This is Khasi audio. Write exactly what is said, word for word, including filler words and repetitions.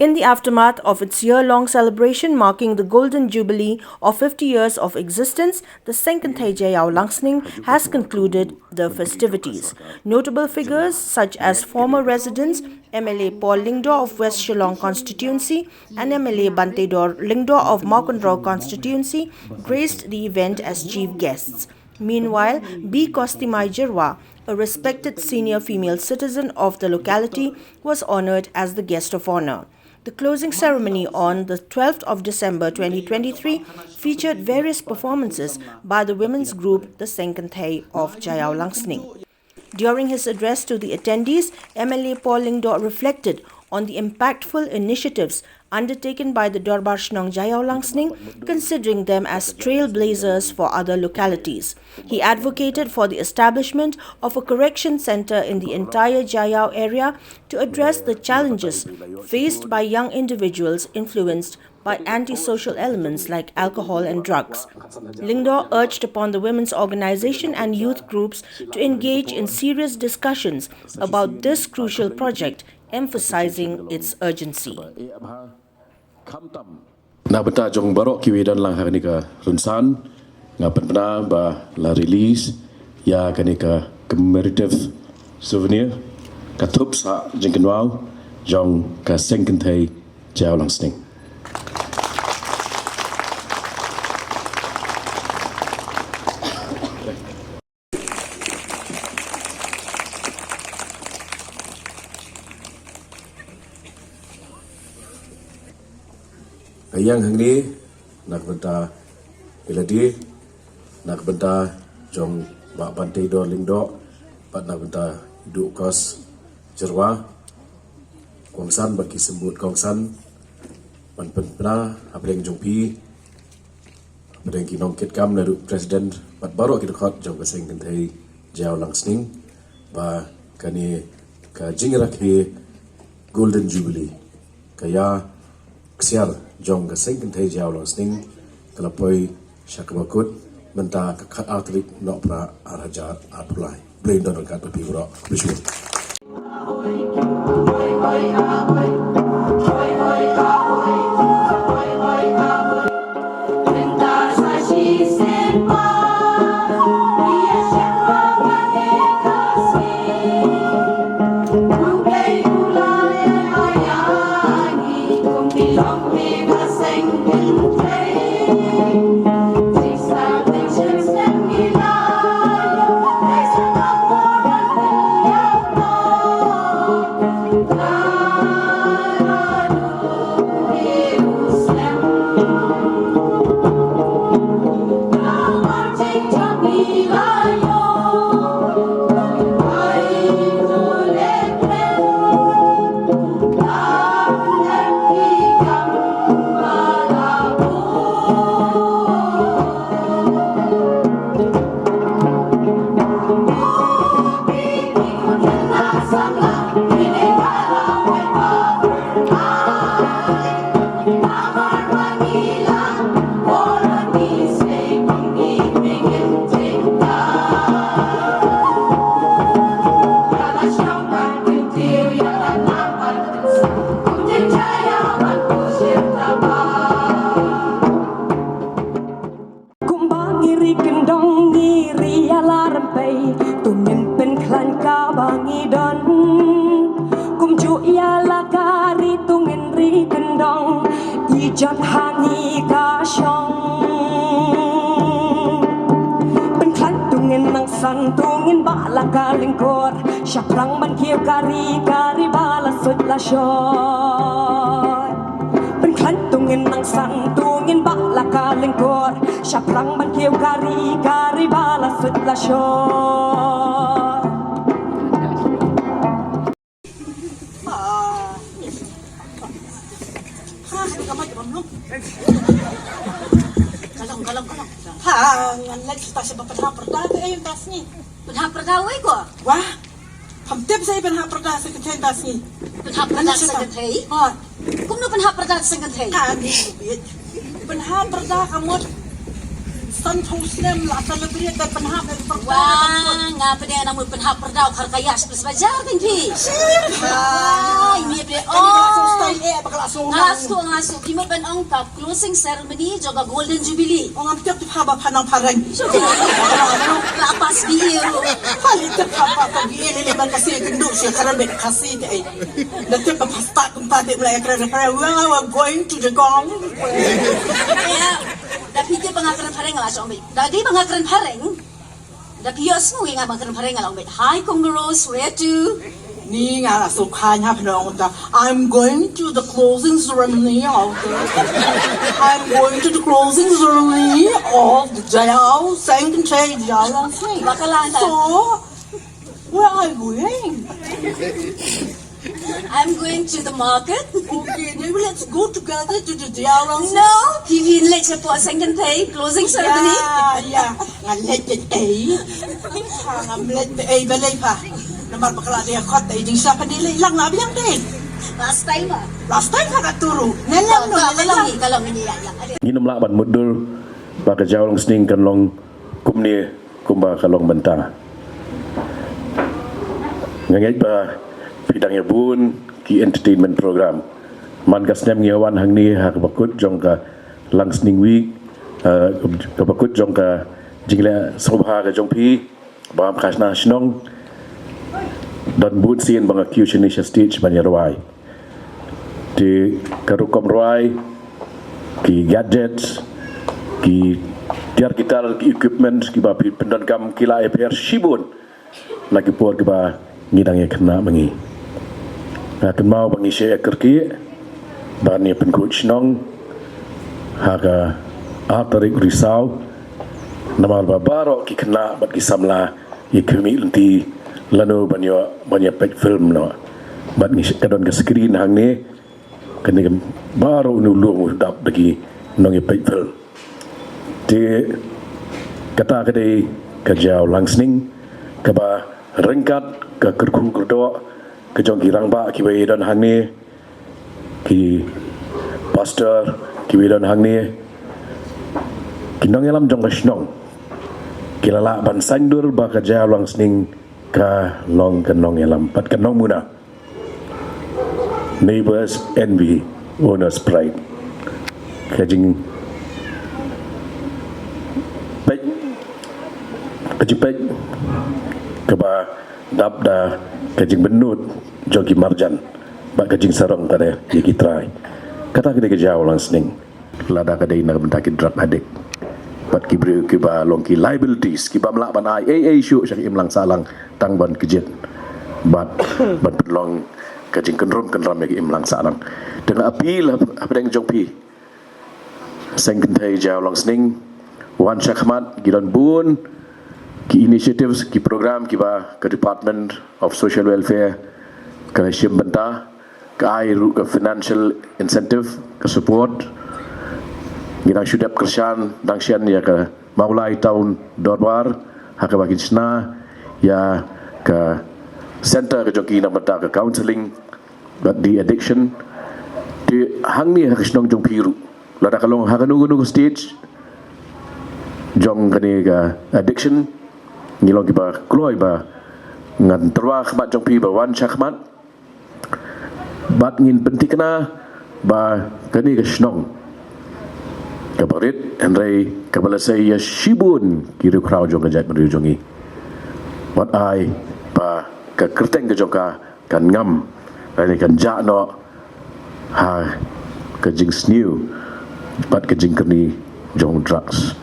In the aftermath of its year-long celebration marking the Golden Jubilee of fifty years of existence, the Seng Kynthei Jaiaw Langsning has concluded the festivities. Notable figures such as former residents M L A Paul Lyngdoh of West Shillong constituency and M L A Bantedor Lyngdoh of Mawkynrew constituency graced the event as chief guests. Meanwhile, B Kostimai Jyrwa, a respected senior female citizen of the locality, was honoured as the guest of honour. The closing ceremony on the twelfth of December twenty twenty-three featured various performances by the women's group, the Seng Kynthei of Jaiaw Langsning. During his address to the attendees, M L A Paul Lyngdoh reflected on the impactful initiatives undertaken by the Dorbar Shnong Jaiaw Langsning, considering them as trailblazers for other localities. He advocated for the establishment of a correction centre in the entire Jaiaw area to address the challenges faced by young individuals influenced by antisocial elements like alcohol and drugs. Lyngdoh urged upon the women's organisation and youth groups to engage in serious discussions about this crucial project, emphasising its urgency. Na ka bynta jong baroh kiwei ba don lang ha kane ka rynsan, nga pynbna ba la release ïa kane ka commemorative souvenir, ka thup sah jingkynmaw jong ka Seng Kynthei Jaiaw Langsning. Nga ïeng hangne na ka bynta ïa lade, na ka bynta jong Bah Bantedor Lyngdoh bad na ka bynta Duh Kos Jyrwa, kongsan bad ki symbud kongsan, ban pynbna hapdeng jong phi, hapdeng ki nongkitkam naduh president bad baroh ki dkhot jong ka Seng Kynthei Jaiaw Langsning, ba kane ka jingrakhe Golden Jubilee, ka ïa ksiar jong ka Seng Kynthei Jaiaw Langsning, ka la poi sha kaba kut mynta ka khatar tarik Nohprah ar hajar arphew lai. Blei un don ryngkat bad phi baroh. Khublei shibun. Kumba ngi ri kyndong ngi ri ïa la rympei, to ngin pynkhlaiñ kaba ngi don. Kumjuh ïa la ka ri to ngin ri kyndong, i jot ha ngi ka shong. Pynkhlaiñ to ngin nang san, to ngin bah la ka lyngkor, shaphrang ban kiew ka ri, ka ri ba la sut la shor. Pynkhlaiñ to ngin nang san, to ngin bah la ka lyngkor, shaphrang ban kiew ka ri, ka ri ba la sut la shor. Ha, ngan leit sha pyrda, te ai mynta sngi. Pynhap pyrda wei ko? Wah, pham tip sa i pynhap pyrda sa kynthei mynta sngi. Pynhap pyrda sa kynthei? Hooid. Kumno pynhap pyrda sa kynthei? Ka ni bit. Pynhap pyrda ka mut San phew snem la celebrate da pynhap da pyrdaw. Wah, nga pdeng nang mut pynhap pyrdaw khar kaya sha bajar kan phi. Ai, ni pdeng. Oh. Nga la sngewthuh, nga la sngewthuh. Phi mut ban ong ka closing ceremony jong ka Golden Jubilee. Ong ngam tip, tip haba pha nang phareng. La pass B A ruh. Pha leh tip haba ka B A leh leh ban Khasi kynduh sha ka ram bet Khasi te ai. Da tip ba pha start kumta te mlai kra kra. Well, we're going to the gong. Ïa. Da phi tip ba nga kren phareng la shong bit. Da dei ba nga kren phareng. Da phi ïohsngew ïa nga ba nga kren phareng la ong bit. Hi Congo Rose, where to? Ni nga la suk ha nya phnong ta. I'm going to the closing ceremony of the I'm going to the closing ceremony of the Jaiaw Sengkynthei Jaiaw Langsning. Ba ka la ta. So, where are you going? I'm going to the market. Okay, then let's go together to the Jaiaw Langsning. No, phi phi leh shapoh Sengkynthei closing ceremony. Ya, ya. Nga leh te ei. Ha, nga leh te ei balei pha. Namar ba ka la dei khot ei jingshah pha dei leh lang la biang dei. Last time ah. Last time pha ka turu. Nelang no, nelang. Ka long ni, ka long ni, ya, ya. Ngin ym lah ban mutdur ba ka Jaiaw Langsning kan long kumne kumba ka long mynta. Nga ngeit ba phi dang ïa bun ki entertainment program. Man ka snem ngi wan hangne ha kaba kut jong ka Langsning Week, eh, kaba kut jong ka jingleh sngewbha ka jong phi, ba ngam khashna shnong. Don bun sien ba nga kiew shane sha stage ban ïa rwai. Te ka rukom rwai, ki gadgets, ki tiar ki tar, ki equipment kiba phi pyndonkam ki la ïapher shibun na ki por kiba ngi dang ïakynduh ma ngi. Nga kynmaw ba ngi shah ïakyrkieh ban ïa pynkhuid shnong ha ka ar tarik Risaw, namar ba baroh ki khynnah bad ki samla ïa khmih lynti lano ban ïoh ban ïa peit film noh. Bad ngi ka don ka screen hangne, kane ka baroh une u lum u dap da ki nong ïa peit film. Te kata ka dei ka Jaiaw Langsning kaba ryngkat ka kyrkhu kyrdoh ka jong ki rangbah kiba ïa don hangne, ki pastor kiba ïa don hangne, ki nongïalam jong ka shnong, ki la lah ban saiñdur ba ka Jaiaw Langsning ka long ka nongïalam bad ka nongmuna. Neighbors envy, owner's pride. Ka jingpeit, ka jingpeit kaba dap da ka jingbynnud jong ki marjan bad ka jingsarong ka dei ïa ki trai. Kata ka dei ka Jaiaw Langsning. Lada ka dei na ka bynta ki drug addict bad ki briew kiba long ki liabilities, ki bym lah ban ai ei ei shuh sha ka imlang sahlang tang ban kjit bad ban pynlong ka jingkynrum kynram ïa ka imlang sahlang. Te nga appeal hap-, hapdeng jong phi, Seng Kynthei Jaiaw Langsning, wan shakhmat, ki don bun ki initiatives, ki program kiba ka Department of Social Welfare ka la shim bynta, ka ai ruh ka financial incentive, ka support. Ngi dang shu dep kyrshan dang shen ïa ka Mawlai Town Dorbar, ha kaba kin shna ïa ka center ka jong ki na bynta ka counselling bad de-addiction. Te hangne ha ka shnong jong phi ruh, lada ka long ha kano kano ka stage jong kane ka addiction, ngi long kiba kloi ba ngan tyrwa khmat jong phi ba wan shakhmat. Bad ngin pynthikna ba kane ka shnong kaba rit hynrei kaba la sei ïa shibun ki riewkhraw jong ka jaitbynriew jong ngi. Wat ai ba ka kyrteng ka jong ka kan ngam, lane kan jah noh ha ka jingsniew bad ka jingkyrni jong drugs.